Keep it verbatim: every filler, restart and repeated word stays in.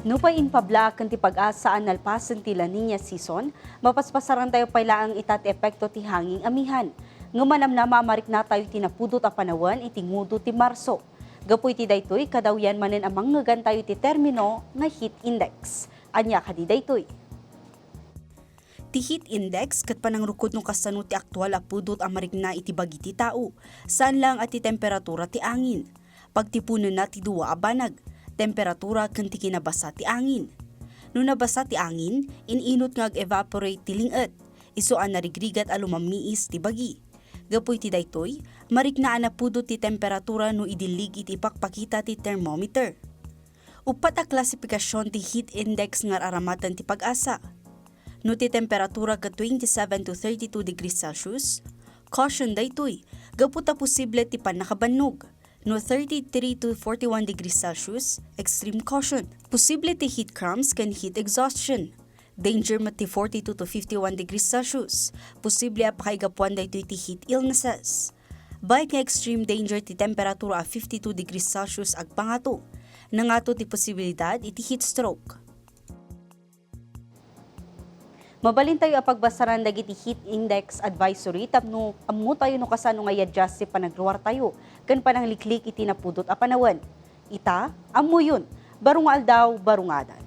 Nupay impablaak ken ti PAGASA a nalpasen ti La Niña season, mapaspasarantayo pay laeng ita ti epekto ti hanging amihan. Ngem manamnama a mariknatayo iti napudot a panawen iti ngudo ti Marso. Gapu iti daytoy, kadawyan manen a mangngegantayo iti termino nga heat index. Ania kadi daytoy? Ti heat index ket panangrukod no kasano ti aktual a pudot a marikna iti bagi ti tao, saan laeng a ti temperatura ti angin. Pagtiponenna ti dua a banag, temperatura ken ti kinabasa ti angin. No nabasa ti angin, in-inut nga ag-evaporate ti ling-et, isu a narigrigat a lumammiis ti bagi. Gapu iti daytoy, marikna a napudot ti temperatura no idillig iti ipakpakita ti thermometer. Uppat a klasipikasion ti heat index nga ar-aramaten ti PAGASA. No ti temperatura ket twenty-seven to thirty-two degrees Celsius, caution daytoy, gapu ta posible ti pannakabannog. No thirty-three to forty-one degrees Celsius, extreme caution. Posible ti heat cramps ken heat exhaustion. Danger met ti forty-two to fifty-one degrees Celsius. Posible a pakaigapuan daytoy ti heat illnesses. Bayat nga extreme danger ti temperatura a fifty-two degrees Celsius agpangato. Nangato ti posibilidad iti heat stroke. Mabalintayo a pagbasaran dagiti heat index advisory tapno ammotayo no kasano nga i-adjust ti panagruartayo ken panangliklik iti napudot a panawen. Ita, ammoyon, baro nga aldaw, baro nga adan.